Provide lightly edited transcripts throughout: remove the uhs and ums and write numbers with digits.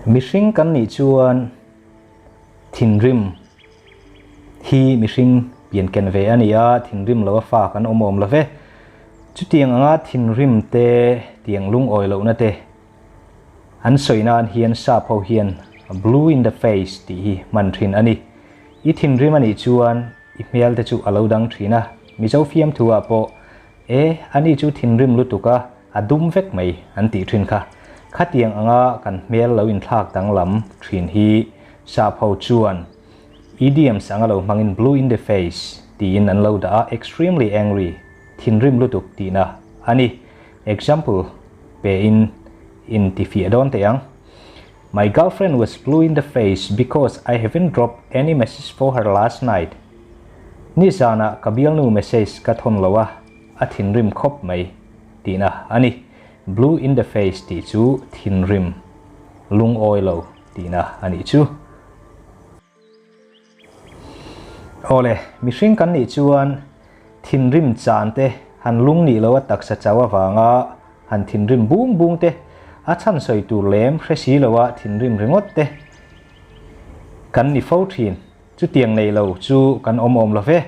Mihring kan nih chuan thinrim hi mihring pian ken ve a ni a, thinrim lo a fa kan awm awm lo ve. Chutiang anga thinrim te, tiang lungawi lohna te an sawi nan hian sap ho hian blue in the face tih hi hman thin a ni. I thinrim a nih chuan i hmel te chu a lo dang thin a, Mizo fiamthu ah pawh E, ani chu thinrim lutuk a, a dum vek mai an tih thin kha. Khatiang anga kan hmel lo inthlak danglam thin hi sap ho chuan idioms anga lo hmangin blue in the face tiin an lo dah a, extremely angry, thinrim lutuk tihna a ni. Example pe in intifiah dawn teh ang. My girlfriend was blue in the face because I haven't dropped any message for her last night. Nizanah ka bialnu message ka thawn lo a, a thinrim khawp mai tihna a ni. Blue in the face tih chu thinrim, lungawi lo tihna a nih chu. Awle, mihring kan nih chuan thinrim chan te, han lung nih loa taksa chau avanga han thinrim bung bung te, a chhan sawi tur lem hre si loa thinrim ringawt te kan ni fo thin. Chutiang nei lo chu kan awm awm lo ve.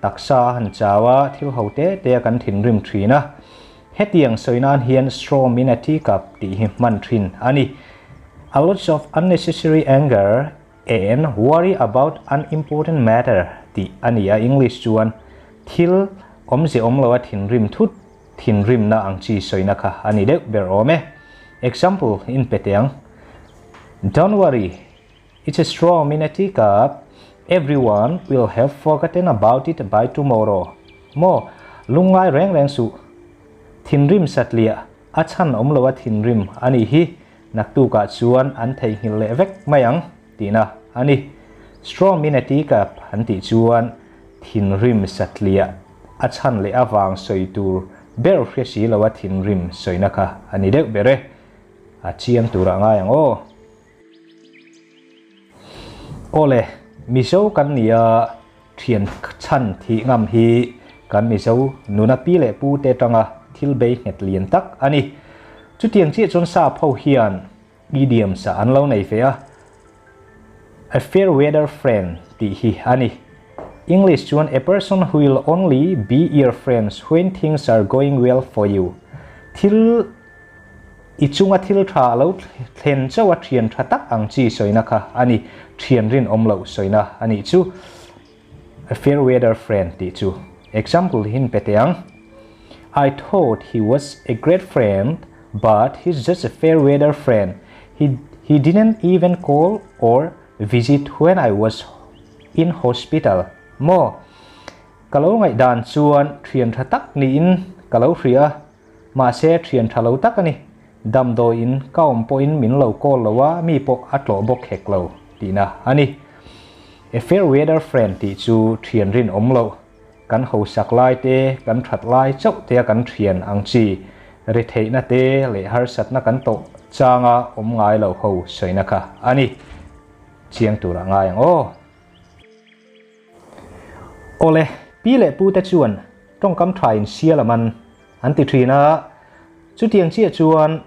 Taksa a han chau a, thil ho te te a kan thinrim thin a. Hetiang sawi nan hian storm in a teacup tih hi hman thin a ni. A lots of unnecessary anger and worry about unimportant matter tih a ni a, English chuan thil awmze awm loa thinrim thut thinrimna ang chi sawina kha a ni deuh ber awm e. Example in pe teh ang, Don't worry, it's a storm in a teacup, everyone will have forgotten about it by tomorrow. Maw, lungngai reng reng suh. Thinrim satliah a chhan awm loa thinrim a nih hi. Naktukah chuan an theihnghilh leh vek mai ang tihna a ni. Storm in a teacup an tih chuan thinrim satliah a chhan leh avang sawi tur ber hria si loa thinrim sawina kha a ni deuh ber e. A chiang turah ngai ang aw. Awle, Mizo kan ni a, thian chhan thih ngam hi kan Mizo nuna pi leh pu te atanga thil bei nghet lian tak a ni. Chutiang chiah chuan sap ho hian idioms ah an lo nei ve a, a fair weather friend tih hi a ni. English chuan a person who will only be your friends when things are going well for you. Thil I chunga thil tha a lo thlen chauh a thian tha tak ang chi sawina kha a ni. Thian rinawm loh sawina a nih chu. A fair weather friend tih chu example hi in pe teh ang. I thought he was a great friend but he's just a fair weather friend. He he didn't even call or visit when I was in hospital. Maw? Ka lo ngaihdan chuan thian tha tak niin ka lo hria a. Mahse thian tha lo tak a ni. Damdawiin ka awm pawhin min lo call lo a, mi pawh a tlawh bawk hek lo tihna a ni. A fair weather friend tih chu thian rinawm lo. Kan hosak lai te, kan that lai chauh te a kan thian ang chi retheihna te leh harsatna kan tawh changa awm ngai lo ho sawina kha a ni. Chiang turah ngai ang aw. Awle, pi leh pu te chuan tawngkam tha in sial a man an ti thin a, chutiang chiah chuan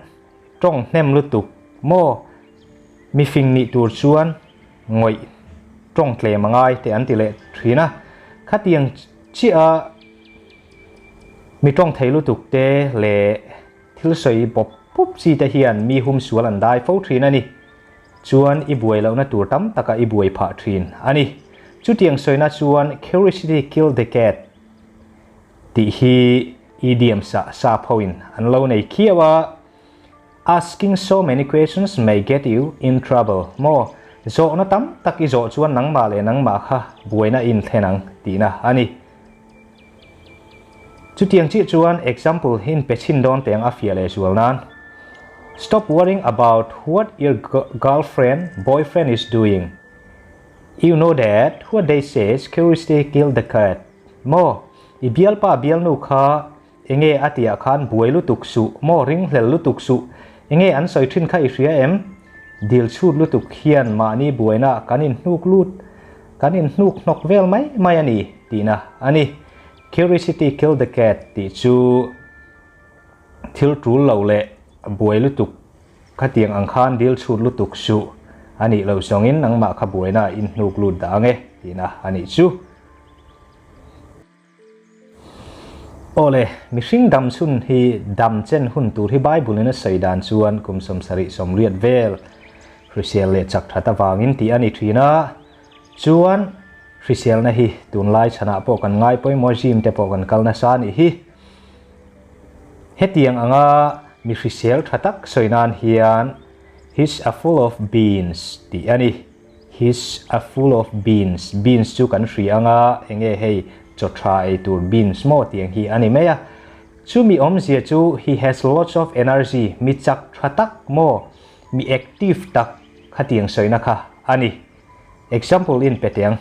tawng hnem lutuk maw mifing nih tur chuan ngawih tawng tlem a ngai teh an ti leh thin a, khatiang chiah a mi tawng thei lutuk te leh thil sawi pawp pawp chi te hian mi humsual an dai fo thin a ni. Chuan i buai lohna tur tam takah i buai phah thin a ni. Chutiang sawina chuan Curiosity killed the cat tih hi idioms ah sap hoin an lo nei khiau a, Asking so many questions may get you in trouble maw? Zawhna tam tak i zawh chuan nangmah leh nangmah kha buaina i inthlen ang tihna a ni. Chutiang chiah chuan example hi in pe chhin dawn teh ang a fiah leh zual nan. Stop worrying about what your girlfriend, boyfriend is doing. You know that what they say is curiosity killed the cat. Maw, i bialpa bialnu kha enge a tihah khan buai lutuk suh, maw ringhlel lutuk suh, enge an sawi thin kha i hria em? Dil chhut lutuk hian mahni buaina kan inhnuk lut, kan inhnuk hnawk vel mai mai a ni tihna a ni. Curiosity killed the cat tih chu thil tul lo leh buai lutuk Khatiang ang khan dil chhut lutuk suh a nih loh zawngin nangmah kha buaina in hnuk lut dah ang e tihna a nih chu. Awle, mihring dam chhun hi dam chen hun tur hi Bible in a sawi dan chuan kum 70 80 vel hrisel leh chak that avangin tih a ni thin a, chuan hriselna hi tunlai chhanah pawh kan ngai pawimawh gym te pawh kan kal nasa a nih hi. Hetiang anga mi hrisel tha tak sawi nan hian He's a full of beans tih a ni. He's a full of beans. Beans chu kan hria anga enge hei chaw tha ei tur beans maw tiang hi a ni mai a. Chumi awmzia chu he has lots of energy, mi chak tha tak maw, mi active tak khatiang sawina kha a ni. Example in pe teh ang,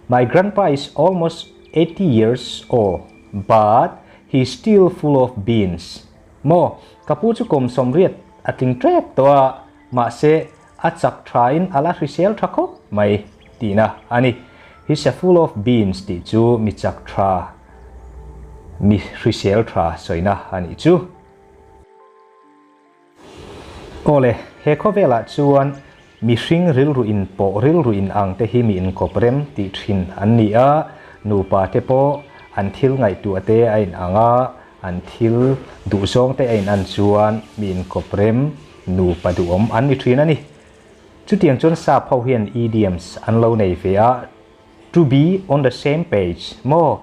My grandpa is almost 80 years old, but he's still full of beans. Maw, ka pu chu kum 80 a tling tep tawh a, mahse a chak thain a la hrisel tha khawp mai tihna a ni. He's a full of beans tih chu mi chak tha, mi hrisel tha sawina a nih chu. Awle, he khawvelah chuan mihring rilru in pawh rilru in ang te hi mi inkawp rem tih thin an ni a, nupa te pawh an thil ngaihtuah te a in ang a, an thil duhzawng te a in an chuan mi inkawp rem nupa duhawm an ni thin a ni. Chutiang chuan sap ho hian idioms an lo nei ve a, to be on the same page maw,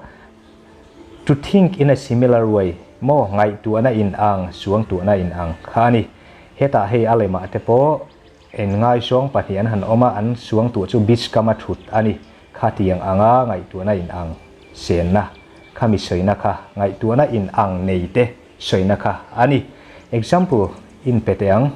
To think in a similar way, maw ngaihtuahna in ang, suangtuahna in ang kha a ni. Hetah hei a lemah te pawh en ngaizawng pahnih an han awm a, an suangtuah chu beach kama thut a ni. Khatiang anga ngaihtuahna in ang senna kha mi sawina kha, ngaihtuahna in ang nei te sawina kha a ni. Example in pe teh ang,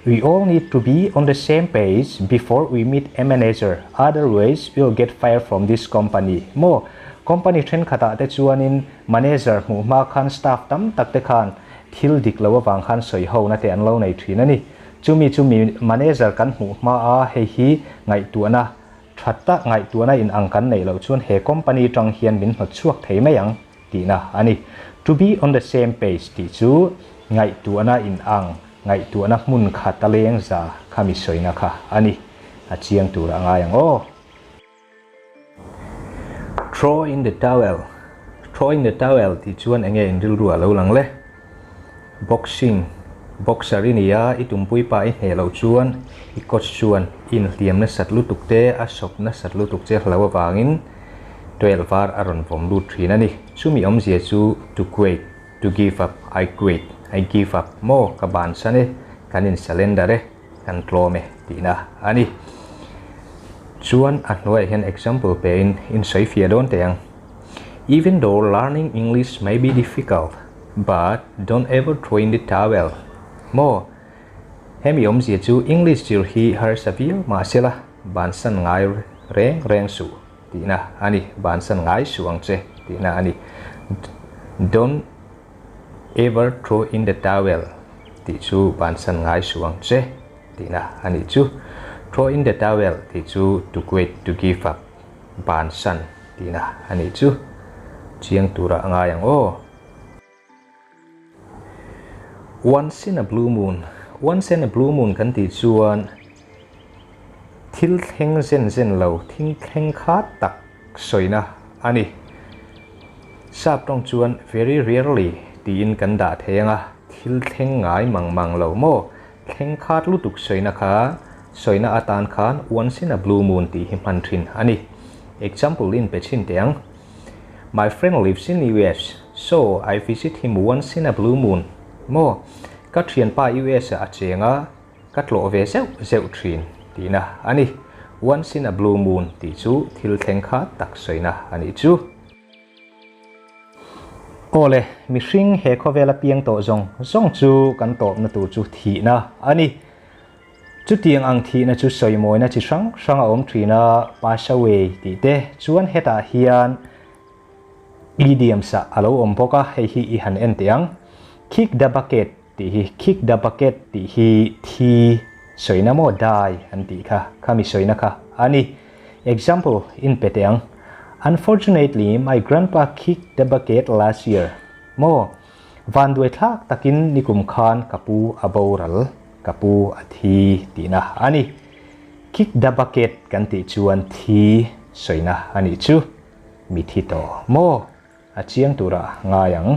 We all need to be on the same page before we meet a manager, otherwise we'll get fired from this company. Maw, company thenkhatah te chuanin manager hmuh hma khan staff tam tak te khan thil dik lo avang khan sawi ho na te an lo nei thin a ni. Chumi chu mi manager kan hmuh hma a hei hi ngaihtuahna tha tak ngaihtuahna in ang kan neih loh chuan he company tang hian min hnawt chhuak thei mai ang tihna a ni. To be on the same page tih chu ngaihtuahna in ang, ngaihtuahna hmun khat a leng za kha mi sawina kha a ni. A chiang tur a ngai ang aw. Throw in the towel, Throw in the towel tih chuan enge in rilru a lo lang le? Boxing, Boxer i ni a, i tumpui pa i hneh loh chuan i coach chuan i inhliam nasat lutuk te, a sawp nasat lutuk che hlo avangin towel var a rawn vawm lut thin a ni. Chumi awmzia chu to quit, to give up, I quit, I give up, maw ka bansan e, kan in surrender e, kan tlawm e tihna a ni. Chuan a hnuaiah hian example pein in sawi fiah dawn teh ang. Even though learning English may be difficult, but don't ever throw in the towel. Maw, hemi awmzia chu English zir hi harsa viau mahsela bansan ngai reng reng suh tihna a ni, bansan ngai suh ang che tihna a ni. Don't ever throw in the towel tih chu bansan ngai suh ang che tihna a nih chu. Throw in the towel tih chu to quit, to give up, bansan tihna a nih chu. Chiang turah a ngai ang aw. Once in a blue moon, Once in a blue moon kan tih chuan thil thleng zen zen lo, thil thleng kha tak sawina a ni. Sap tawng chuan very rarely tiin kan dah thei ang a, thil thleng ngai mang mang lo maw? Thleng khat lutuk sawina kha sawina atan khan once in a blue moon tih hi hman thin a ni. Example in pe chhin teh ang. My friend lives in US, so I visit him once in a blue moon. Maw, ka thianpa US ah a cheng a, ka tlawh ve zeuh zeuh thin tihna a ni. Once in a blue moon tih chu thil thleng kha tak sawina a nih chu. Awle, mihring he khawvela piang tawh zawng zawng chu kan tawpna tur chu thihna a ni. Chutiang ang thihna chu sawimawina chi hrang hrang a awm thin a, pass away tih te chuan hetah hian idioms ah a lo awm bawk a, hei hi i han en teh ang. Kick the bucket tih hi, kick the bucket tih hi thi sawina maw die an tih kha, khami sawina kha a ni. Example in pe teh ang, Unfortunately, my grandpa kicked the bucket last year. Maw, vanduai thlak takin nikum khan ka pu a boral. Ka pu a thi tihna a ni. Kick the bucket kan tih chuan thi sawina a nih chu. Mi thi tawh maw? A chiang turah ngai ang.